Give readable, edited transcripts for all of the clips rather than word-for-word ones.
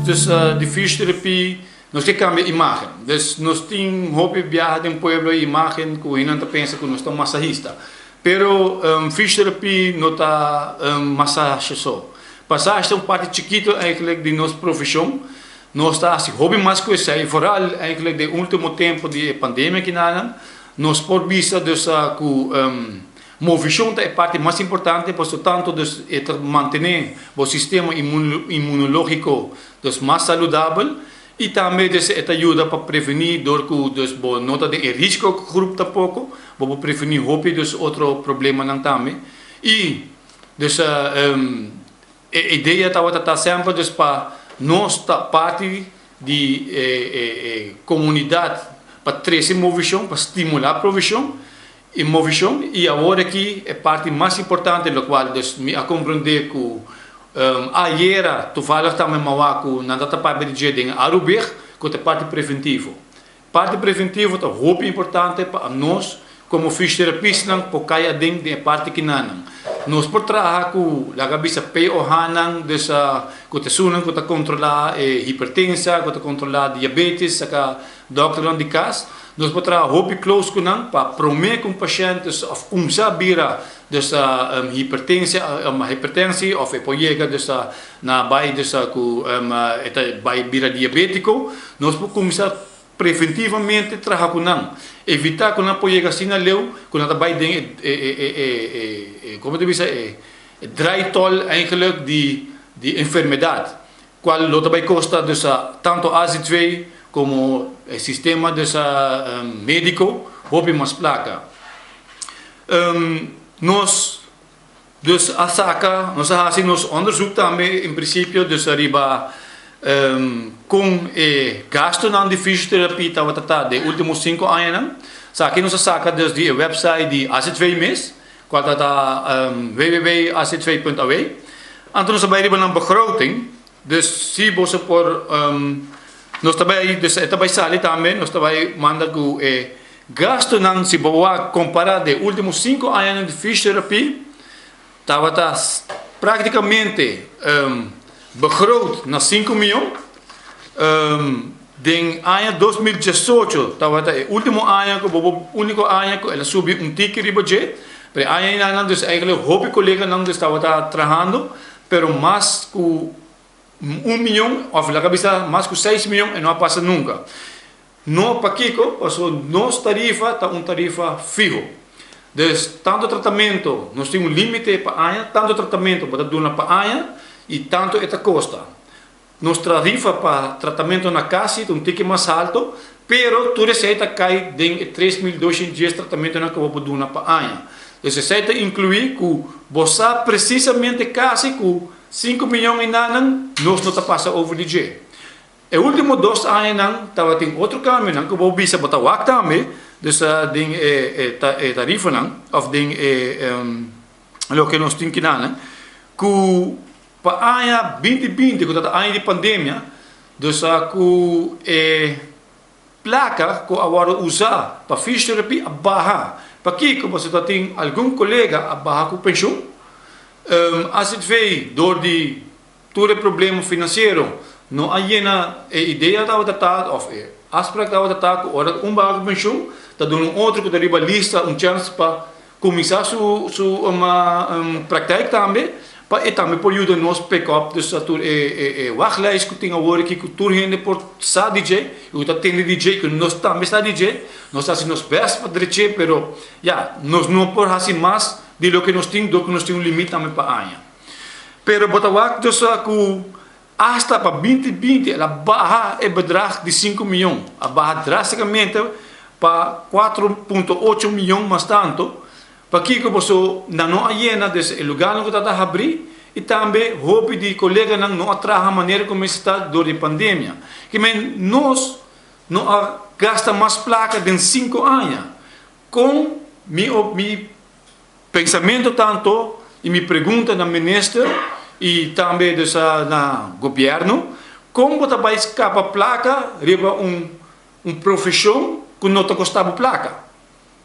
Dus di fysiotherapie, nos ke kambia imagen. Dus nos tin hopi biaha den pueblo e imagen ku hendenan ta pensa ku nos ta masahista. Pero fysiotherapie no ta masahe so. Masahe ta un parti chikito eigenlijk di nos profeshon. Nos ta hasi hopi mas ku esei, vooral eigenlijk den ultimo tempo di e pandemia kinanan. Nos por bisa dus ku movishon ta e parti mas importante pasobra tanto dus e ta mantene bo sistema inmunológiko dus mas saludabel i tambe dus e ta yuda pa prevení dor ku dus bo no ta den e risko grup tampoko, bo por prevení hopi dus otro problemanan tambe i dus e idea tabata ta semper dus pa nos ta parti di e komunidat pa trese movishon, pa stimulá provishon i movishon i awor aki e parti mas importante lokual dus mi a komprondé ku ayera toevallig tambe mi a wak ku nan ta papia di dje den Arubig ku ta e parti preventivo. Parti preventivo ta hopi importante pa nos komo fisioterapistanan por kai aden den e parti kinanan. Nos por traha ku laga bisa POH-nan, dus ku ta esunnan ku ta kontrolá e hipertensia, ku ta kontrolá diabetes, saka dòkternan di kas. Nos por traha hopi close ku nan pa promé ku un pashènt dus òf kumsá bira dus hipertensia, hipertensie òf e por yega dus na bai dus ku e ta bai bira diabétiko. Nos por kuminsá preventivamente traha ku nan, evitá ku nan por yega asina leu ku nan ta bai den e komo ta bisa e draaitol eigenlijk di enfermedat kual lo ta bai kosta dus tanto azv komo e sistema dus médiko hopi mas plaka. Nos Dus a saka, nos a hasi nos onderzoek tambe in principio dus ariba kon e gastonan di fysioterapie tabata ta den ultimo sinku añanan. Esaki nos a saka dus di e website di azv mes, kual ta ta www.azv.aw. Anto nos a bai riba nan begroting, dus si boso por nos ta bai dus e ta bai sali tambe, nos ta bai manda ku e Gastunan si bo wak kompará den último sinku añanan di fysioterapie tabata práktikamente begroot na 5 mion. Den aña 2018 tabata e último aña ku bo úniko aña ku el a subi un tiki riba dje. Pero e aña einan dus eigenlijk hopi koleganan dus tabata trahando, pero mas ku 1 mion òf laga bisa mas ku 6 mion e no a pasa nunka. No, pakiko? Pasobra nos tarifa ta un tarifa fiho. Dus tantu tratamentu, nos tin un límite pa aña, tantu tratamentu bo ta duna pa aña i tantu e ta kosta. Nos tarifa pa tratamentu na kas si ta un tiki mas haltu, pero tur esei ta kai den e 3210 tratamentunan ku bo por duna pa aña. Dus esei ta inkluí ku bo sa presisamente kasi ku 5 mion enanan nos no ta pasa over di dje. E último 2 añanan tabatin otro kambionan ku bo bisa bo ta wak tambe, dus den e tarifanan òf den e loke nos tin kinanan, ku pa aña 2020 ku tabata aña di pandemia, dus ku e plaka ku a wòrdu usá pa fysioterapia a baha. Pakiko? Pasobra tabatin algun kolega a baha ku penshun. Azv dor di tur e problema finansiero no a yena. E idea tabata ta òf e afspraak tabata ta ku ora un baha ku penshun ta duna un otro ku ta riba lista un chèns pa kuminsá su praktijk tambe, pa e tambe por yuda nos pick up dus tur e wachtlijst ku tin awor aki, ku tur hende por sa di dje i ku ta tende di dje i ku nos tambe sa di dje. Nos ta hasi nos bèst pa drech'é, pero ya, nos no por hasi mas di loke nos tin dor ku nos tin un limit tambe pa aña. Pero bo ta wak dus ku asta pa 2020 el a baha e bedrag di 5 mion, a baha drástikamente pa 4.8 mion mas tantu. Pakiko? Pasobra nan no a yena dus e lugánan ku tabata habrí i tambe hopi di koleganan no a traha manera ku mester ta dor di pandemia. Ke men nos no a gasta mas plaka den 5 aña. Kon mi pensamentu tantu i mi pregunta na minister i tambe dus na gobièrnu, kon bo ta bai skapa plaka riba un profeshon ku no ta kosta bo plaka?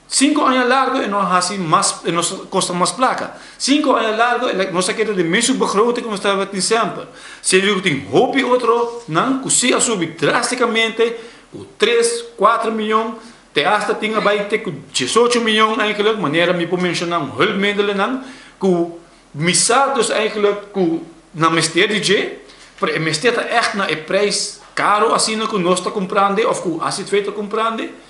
5 aña largo e no a hasi mas, e no a costa mas placa. 5 aña largo nos a keda den mesun begroting cu nos tabatin semper. Siendo cu tin hopi otro nan cu si a subi drasticamente cu 3, 4 miyon, te hasta tin a bay te cu 18 miyon eigenlijk, manera mi por menciona un hulpmiddelennan cu mi sa dus eigenlijk cu nan mester di dje, pero e mester ta echt na e prijs caro asina cu nos ta cumprando of cu AZV ta cumprando.